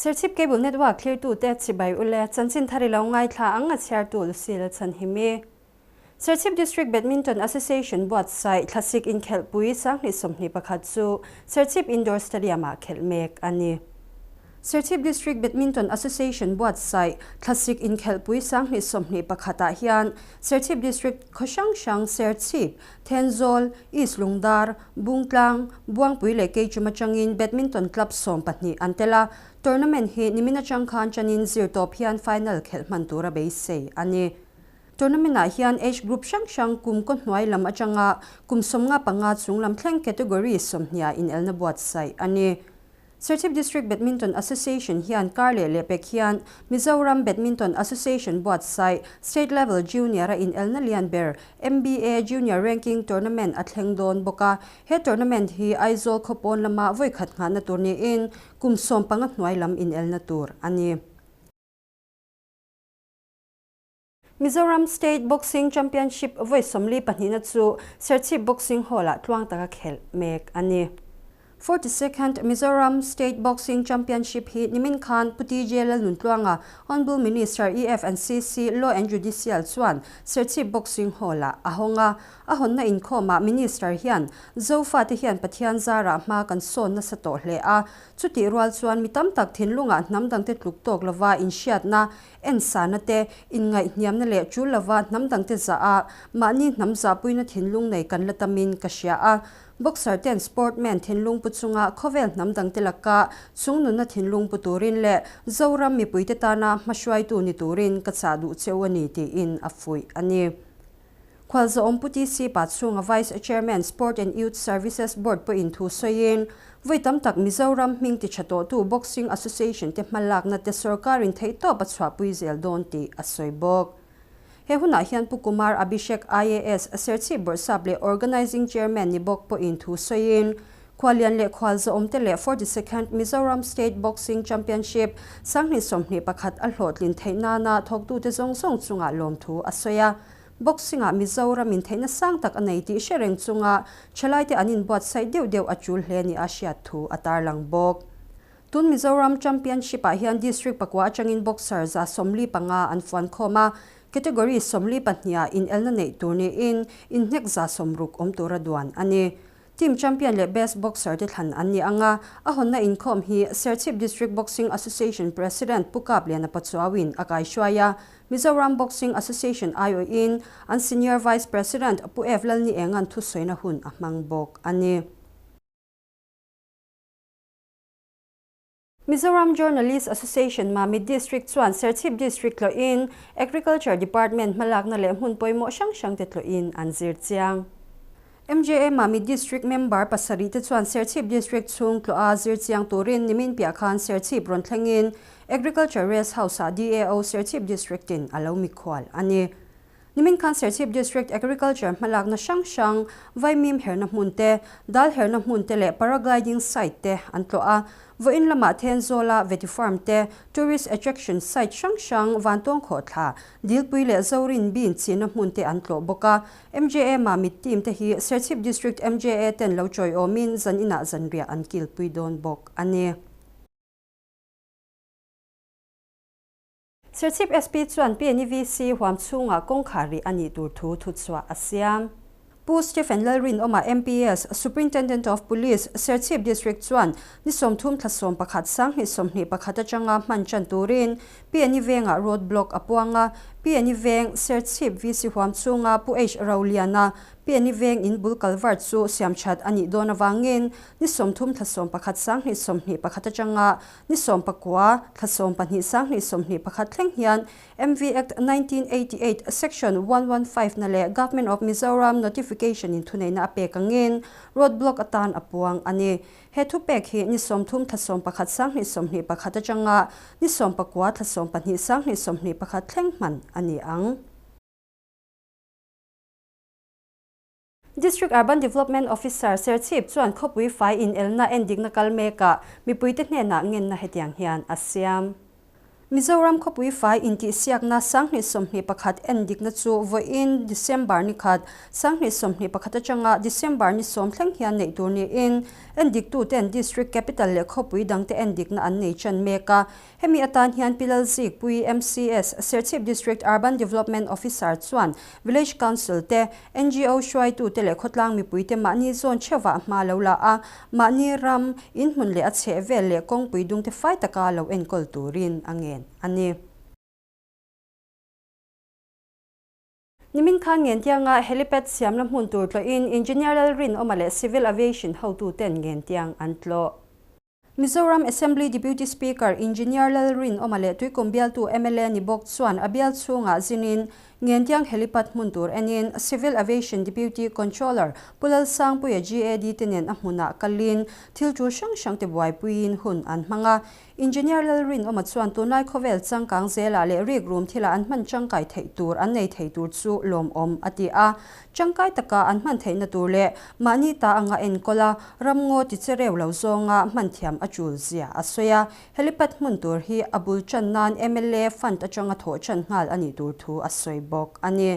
Serchhip Cable Network thlirtute chibai ule chanchin thar i lo ngaithla ang a chhiartu Lucille Chhanhimi. Serchhip District Badminton Association buatsaih thlasik inkhelhpui 2021 chu Serchhip Indoor Stadium-ah khelh mek a ni. Serchhip District Badminton Association buatsaih thlasik inkhelhpui 2021 ah hian Serchhip District khaw hrang hrang Serchhip, Thenzawl, East Lungdar, Bungtlang, Buangpui leh Keichum atangin Badminton Club 12 an tel a, tournament hi nimin atang khan tanin zirtawp hian final khelh hman tura beisei a ni. Tournament ah hian age group hrang hrang kum kaw hnuai lam atanga kum 55 chung lam thleng category 20 in elna buatsaih a ni. Serchhip District Badminton Association hian karleh leh pek hian Mizoram Badminton Association buatsaih State Level Junior a in elna lian ber MBA Junior Ranking Tournament a thleng dawn bawk a. He tournament hi Aizawl khawpawn lama vawi khat nghahna tur niin kum 15 hnuai lam in elna tur a ni. Mizoram State Boxing Championship vawi 42 na chu Serchhip Boxing Hall ah tluang taka khelh mek a ni. 42nd Mizoram State Boxing Championship hi nimin khan Pu TJ Lalnuntluanga Honourable Minister EF and CC Law and Judicial chuan Serchhip Boxing Hall ah a hawng a. A hawnna inkhawmah Minister hian Zofa te hian Pathian zarah hma kan sawn nasa tawh hle a. Chutih rual chuan mi tam tak thinlungah hnam dangte tluk tawk lova inhriatna ensana te inngaihhniamna leh tul lova hnam dangte zah a mahni hnam zahpuina thinlung nei kan la tamin ka hria a. Boxer ten sportman thinlung pu chunga khawvel hnam dangte laka chungnunna thinlung pu turin leh Zoram mipuite tana hmahruaitu ni turin ka chah duh cheu a ni tiin a fuih a ni. Khualzawm Pu TC Pachhunga Vice Chairman Sport and Youth Services Board pawhin thu sawiin vawi tam tak Mizoram hming ti tha tawhtu Boxing Association te hmalakna te sorkarin theihtawp a chhuahpui zel dawn tih a sawi bawk. He hunah hian Pu Kumar Abhishek IAS Serchhip Bawrhsap leh Organising Chairman ni bawk pawhin thu sawiin Khuallian leh Khualzawm te leh 42nd Mizoram State Boxing Championship 2021 a hlawhtlin theih nana thawktute zawng zawng chungah lawm thu a sawi a. Boxing ah Mizoram in theihna sang tak a nei tih hre reng chunga thalaite an inbuatsaih deuh deuh a tul hle ni a hriat thu a tarlang bawk. Tun Mizoram Championship ah hian District pakua atangin boxer 145 an fuan khawm a, category 42 ah inelna neih tur niin inhnek 60 awm tura duan a ni. Team champion leh best boxer te thlan an ni anga, a hawnna inkhawm hi Serchhip District Boxing Association President Pu Kapliana Pachuauin a kaihruai a, Mizoram Boxing Association aiawhin an Senior Vice President Pu F Lalni Engan thusawiina hun a hmang bawk a ni. Mizoram Journalist Association Mamit District chuan Serchhip District tlawhin Agriculture Department hmalakna leh hmun pawimawh hrang hrang te tlawhin an zir chiang. MJA Mamit District member pasarih te chuan Serchhip District chhung tlawha zir chiang turin nimin piah khan Serchhip rawn thlengin Agriculture Rest House ah DAO Serchhip District in a lo mikhual a ni. Nimin khan Serchhip District Agriculture hmalakna hrang hrang, vaimim herna hmun te, dal herna hmun te leh paragliding site te an tlawh a. Vawiin lamah Thenzawla Veti Farm te, tourist attraction site hrang hrang Vantawng Khawhthla, Dilpui leh Zorin Bean china hmun te an tlawh bawk a. MJA Mamit team te hi Serchhip District MJA ten lo chawiawmin zan inah zanriah an kilpui dawn bawk a ni. Serchhip SP chuan PNEVC huam chhungah kawngkhar rih a nih tur thu thuchhuah a siam. Pu Stephen Lalrinawma MPS, Superintendent of Police, Serchhip District chuan ni 30 thla 11 2021 atanga hman tan turin PNE vengah road block a puang a. PNE veng Serchhip VC huam chhunga Pu H Roliana PNE veng in bul culvert chu siam that a nih dawn awangin ni 30 thla 11 2021 atanga ni 19 thla 12 2021 thleng hian MV Act 1988 Section 115 na leh Government of Mizoram Notification in thuneihna a pek angin road block atan a puang a ni. He thu pek hi ni 30 thla 11 2021 atanga ni 19 thla 12 2021 thleng hman a ni ang. District Urban Development Officer Serchhip chuan khawpui fai in elna endikna kal mekah mipuite hnenah ngenna hetiang hian a siam. Mizoram khawpui fai intihsiakna 2021 endikna chu vawiin December ni khat, 2021 atanga December ni sawm thleng hian neih tur niin endiktuten District Capital leh khawpui dangte endikna an nei ṭan mek a. Hemi atan hian Pi Lalzikpui, MCS, Serchhip District Urban Development Officer chuan Village Council te, NGO hruaitute leh khawtlang mipuite mahni zawn theuhah hma lo la a, Mahni ram, inhmun leh a chheh vel leh kawngpui dungte fai taka lo enkawl turin a ngen a ni. Nimin khan Ngentianga helipad siamna hmun tur tlawhin Engineer Lalrinawma leh Civil Aviation hotuten Ngentiang an tlawh. Mizoram Assembly Deputy Speaker Engineer Lalrinawma leh Tuikum bialtu mla ni bawk chuan a bial chhungah zinin Ngentiang helipad hmun tur enin Civil Aviation Deputy Controller Pu Lalsangpuia GAD te nen a hmunah kalin thil tul hrang hrang te buaipuiin hun an hmang a. Engineer Lalrinawma chuan tunlai khawvel changkang zelah leh rikrum thilah an hman tangkai theih tur an nei thei tur chu lawmawm a ti a. Tangkai taka an hman theihna tur leh mahni ta anga enkawl a, ramngaw ti che reu lo zawnga hman thiam a tul zia a sawi a. Helipad hmun tur hi a bul tan nan mla fund atanga thawh tan nghal a nih tur thu a sawi bawk a ni.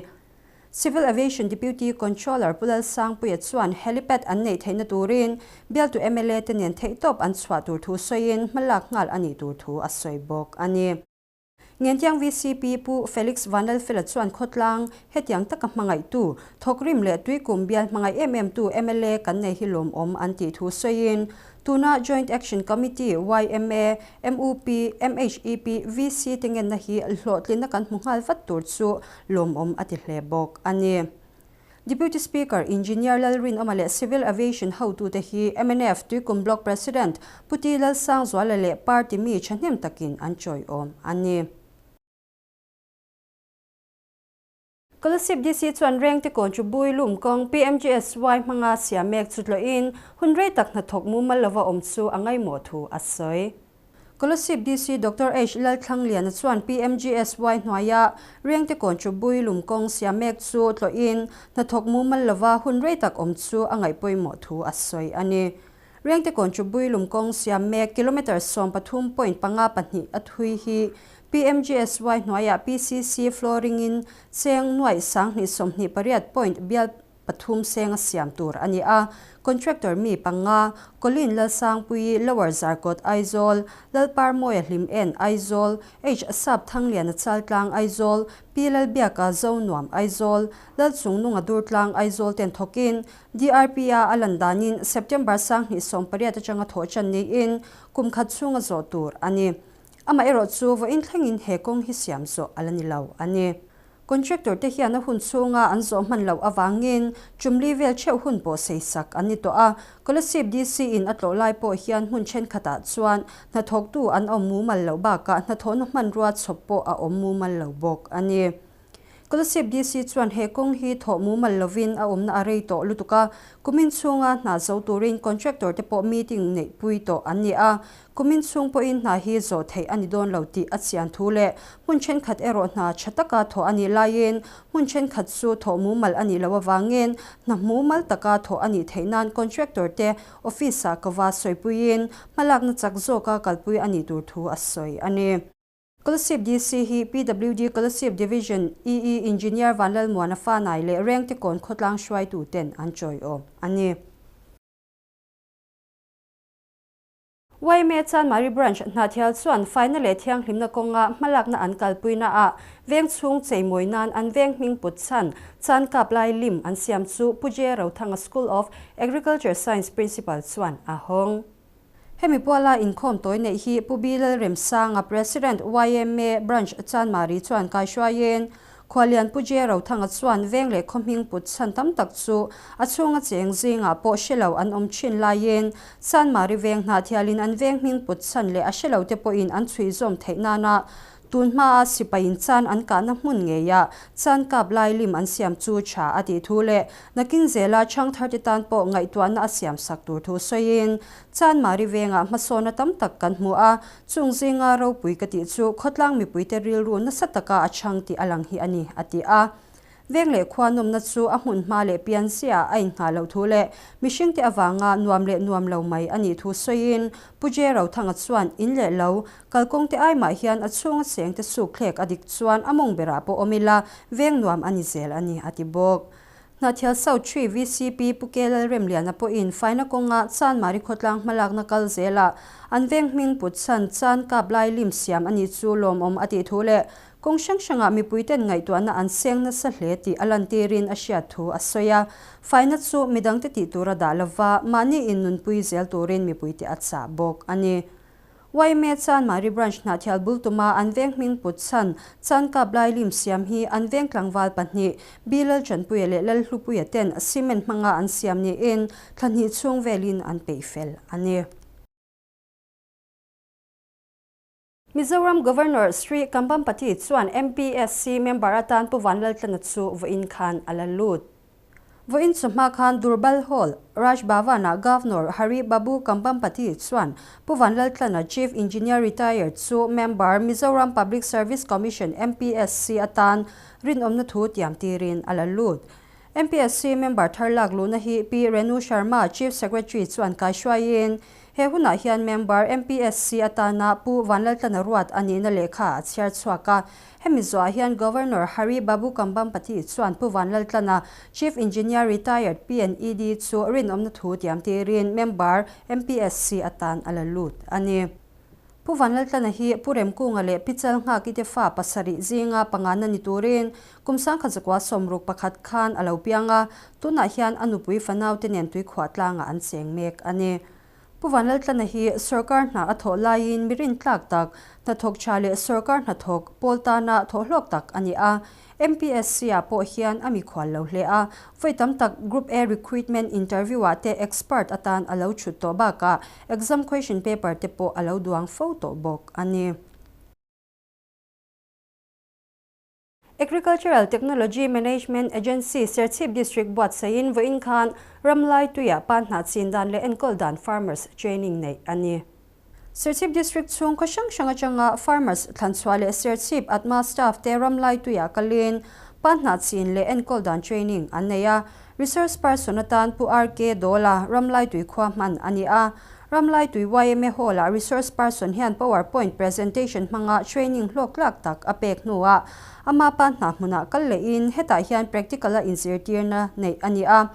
Civil Aviation Deputy Controller Pu Lalsangpuia chuan helipad an neih theihna turin bialtu mla te nen theihtawp an chhuah tur thu sawiin hmalak nghal a nih tur thu a sawi bawk a ni. Ngentiang vcp Pu Felix Vanlalfela chuan khawtlang hetiang taka hmangaihtu, thawkrim leh tuikum bial hmangaih em em tu mla kan nei hi lawmawm an tih thu sawiin, tuna Joint Action Committee, yma, mup, MHEP, VC te ngenna hi hlawhtlinna kan hmu nghal vat tur chu lawmawm a ti hle bawk a ni. Deputy Speaker Engineer Lalrinawma leh Civil Aviation hotute hi mnf Tuikum Block President Pu T Lalsangzuala leh party mi thahnem takin an chawiawm a ni. Kolasib DC chuan Rengte kawn chu bui lum kawng PMGSY hmanga siam mek chu tlawhin hun rei tak hnathawk mumal lova awm chu a ngaimawh thu a sawi. Kolasib DC Doctor H Lalthlangliana chuan PMGSY hnuaia Riangte kawn chu bui lum kawng siam mek chu tlawhin hnathawk mumal lova hun rei tak awm chu a ngaih pawimawh thu a sawi a ni. Riangte kawn chu bui lum kawng siam mek kilometre 13.52 a thui hi PMGSY hnuaia PCC flooring in cheng nuaih 2028 point bial pathum senga siam tur a ni a. Contractor mi panga, Colin Lalsangpui, Lower Zarkawt, Aizawl, Lalparmawia Hlim En, Aizawl, H Sap Thangliana Chaltlang, Aizawl, Pi Lalbiaka Zonuam, Aizawl, Lalchungnunga Durtlang, Aizawl ten thawkin DRP-a a lan danin September 2018 atanga thawh chan niin kum khat chhunga zawh tur a ni. Amaherawh chu vawiin thlengin he kawng hi siam zawh a la ni lo a ni. Contractor te hian a hun chhunga an zawh hman loh avangin chumli vel theuh hun pawh sei sak an ni tawh a. Kolasib DC in a tlawh lai pawh hian hmun thenkhatah chuan hnathawktu an awm mumal loh bakah hnathawhna hmanrua chhawp pawh a awm mumal lo bawk a ni. Kolasib DC chuan he kawng hi thawh mumal lovin a awmna a rei tawh lutuk a, kumin chhunga hna zo turin contractor te pawh meeting neihpui tawh an ni a. Kumin chhung pawhin hna hi zawh theih a ni dawn lo tih a chian thu leh hmun thenkhat erawh hna tha taka thawh a nih laiin hmun thenkhat chu thawh mumal a nih loh avangin hna mumal taka thawh a nih theih nan contractor te office-ah kova sawipuiin hmalakna chak zawka kalpui a nih tur thu a sawi a ni. Kolasib DC hi PWD Kolasib Division EE Engineer Vanlalmuana Fanai leh Rengtekawn khawtlang hruaituten an chawiawm a ni. Yma Chanmari Branch Hnahthial chuan faina leh thianghlimna kawnga hmalakna an kalpuina ah veng chhung cheimawi nan an veng hming put chhan chan kap lai lim an siam chu Pu J Rothanga School of Agriculture Science Principal chuan a hawng. Hemi puala inkhawm tawi neih hi Pu B Lalremsanga President yma Branch Chanmari chuan kaihruaiin Khualian Pu J Rothanga chuan veng leh khaw hming put chhan tam tak chu a chhunga cheng zingah pawh hre lo an awm thin laiin Sanmari veng hnahthialin an veng hming put chhan leh a hre lo te pawhin an chhui zawm theih nana tun hmaa sipaiin chan an kahna hmun ngeia chan kap lai lim an siam chu tha a tih thu leh nakin zela chhangthar te tan pawh ngaihtuahna a siam sak tur thu sawiin Chanmari vengah hmasawna tam tak kan hmu a, chung zinga ropui ka tih chu khawtlang mipuite rilru nasa taka a chhang tih a lang hi a ni, a ti a. Veng leh khua nawmna chu a hmun hma leh pian ziah a innghah loh thu leh mihringte avanga nuam leh nuam lo mai a nih thu sawiin Pu J Rothanga chuan in leh lo kalkawngte ai mah hian a chhunga chengte sukthlek a dik chuan a mawng berah pawh awm ila veng nuam a ni zel a ni a ti bawk. Hnahthial South Tree vcp Pu K Lalremliana pawhin faina kawnga Chanmari khawtlang hmalakna kal zelah an veng hming put chhan Chan Kap Lai lim siam a nih chu lawmawm a tih thu leh kawng hrang hrangah mipuiten ngaihtuahna an seng nasa hle tih a lantirin a hriat thu a sawi a. Faina chu midangte tih tura dah lova mahni in nunpui zel turin mipuite a chah bawk a ni. Yma Chanmari Branch Hnahthial bul tuma an veng hming put chhan Chan Kap Lai lim siam hi an veng tlangval pahnih B Lalchanpuia leh Lalhlupuia ten cement hmanga an siam niin thla hnih chhung velin an peih fel a ni. Mizoram Governor Sri Kambhampati chuan MPSC member atan Pu Vanlaltlana chu vawiin khan a la lut. Vawiin chawhma khan Durbal Hall, Raj Bhavan-ah Governor Hari Babu Kambhampati chuan Pu Vanlaltlana Chief Engineer Retired chu member Mizoram Public Service Commission, MPSC, atan rinawmna thu tiam tirin a la lut. MPSC member thar lak luhna hi Pi Renu Sharma, Chief Secretary chuan kaihruaiin He hunah hian member MPSC atana Pu Vanlaltlana ruat a nihna lehkha a chhiar chhuak a. Hemi zawhah hian Governor Hari Babu Kambhampati chuan Pu Vanlaltlana, Chief Engineer Retired PNED chu rinawmna thu tiam tirin member MPSC atan a la lut a ni. Pu Vanlaltlana hi Pu Remkunga leh Pi Chalnghaki te fa pasarih zinga pangana ni turin kum 1961 khan a lo piang a, tunah hian a nupui fanaute nen tuikhuah tlangah an cheng mek a ni. Pu Vanlaltlana hi sorkar hna a thawh laiin mi rintlak tak, hnathawk tha leh sorkar hnathawk pawl tana thawhhlawk tak a ni a. MPSC-ah pawh hian a mikhual lo hle a, vawi tam tak Group A recruitment interview-ah te expert atan a lo chhut tawh bakah exam question paper te pawh a lo duang fo tawh bawk a ni. Agricultural Technology Management Agency Serchhip District buatsaihin vawiin khan Ramlai tuia pa hnah chin dan leh enkawl dan farmers training neih a ni. Serchhip District chhung khaw hrang hrang atanga farmers thlanchhuah leh Serchhip ATMA staff te Ramlai tuia kalin pa hnah chin leh enkawl dan training an nei a. Resource person atan Pu RK Dawla Ramlai tui khua hman a ni a. Ramlai tui yma Hall-ah resource person hian power point presentation hmanga training hlawk tlak tak a pek hnuah ama pa hnah hmunah kal lehin hetah hian practical-a inzirtirna neih a ni a.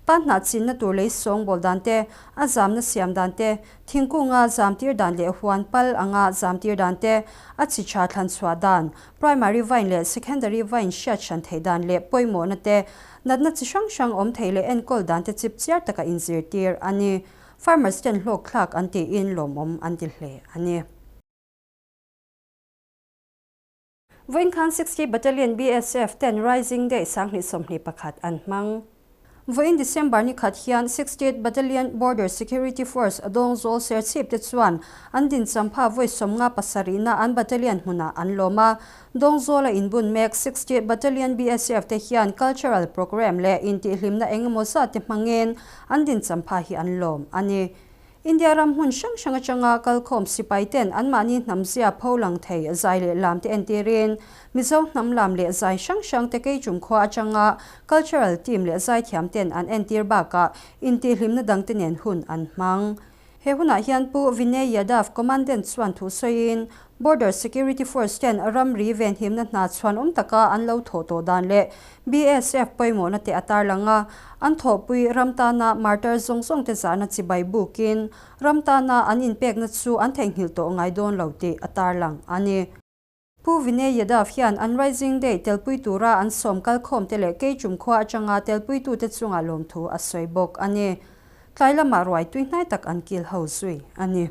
Pa hnah chinna tur lei sawngbawl dan te, a zamna siam dan te, thingkunga zamtir dan leh huan pal anga zamtir dan te, a chi tha thlan chhuah dan, primary vine leh secondary vine hriat hran theih dan leh pawimawhna te, natna chi hrang hrang awm thei leh enkawl dan te chip chiar taka inzirtir a ni. Farmers ten hlawk thlak an tiin lawmawm an ti hle a ni. Vawiin khan 60 Battalion BSF ten Rising Day 2021 an hmang. Vawiin December ni khat hian 60th Battalion Border Security Force Dawngzawl Serchhip te chuan an dinchampha vawi 57 na an battalion hmunah an lawm a. Dawngzawla inbun mek 60th Battalion BSF te hian cultural programme leh intihhlimna engemaw zat te hmangin an dinchampha hi an lawm a ni. India ram hmun hrang hrang atanga kalkhawm sipai ten anmahni hnamzia pho lang thei zai leh lam te entirin Mizo hnam lam leh zai hrang hrang te Keichum khua atanga cultural team leh zaithiam ten an entir bakah intihhlimna dang te nen hun an hmang. He hunah hian Pu Vinay Yadav, Commandant chuan thu sawiin, Border Security Force ten ramri venhimna hna chhuan awm taka an lo thawh tawh dan leh BSF pawimawhna te a tarlang a, an thawhpui ram tana martyr zawng zawng te zahna chibai bukin ram tana an inpekna chu an theihnghilh tawh ngai dawn lo tih a tarlang a ni. Pu Vinay Yadav hian an Rising Day telpui tura an sawm kalkhawm te leh Keichum khua atanga telpuitute chunga lawmthu a sawi bawk a ni. Tlai lamah ruai tui hnai tak an kil ho zui a ni.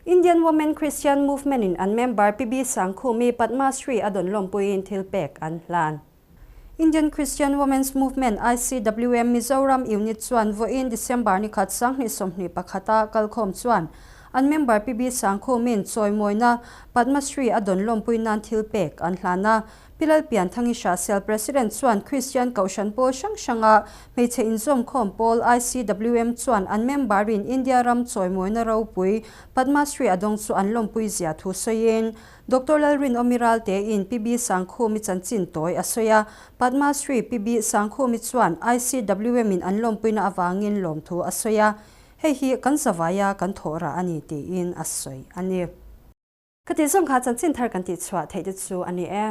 Indian Women Christian Movement in an member PB Sangkhumi Padma Shri a dawn lawmpuiin thil pek an hlan. Indian Christian Women's Movement, ICWM, Mizoram Unit chuan vawiin December ni khat 2021 a kalkhawm chuan an member PB Sangkhumin chawimawina Padma Shri a dawn lawmpui nan thil pek an hlan a. Pi Lalpianthangi Hrahsel President chuan Kristian Kohhran pawl hrang hranga hmeichhe inzawmkhawm pawl ICWM chuan an member-in India ram chawimawina ropui Padma Shri a dawng chu an lawmpui zia thu sawiin Doctor Lalrinawmi Raltein PB Sangkhumi chanchin tawi a sawi a, Padma Shri PB Sangkhumi chuan ICWM-in an lawmpuina avangin lawmthu a sawi a, hei hi kan zavaia kan thawh rah a ni tiin a sawi a ni. Ka tih zawng kha chanchin thar kan tihchhuah theih te chu a ni e.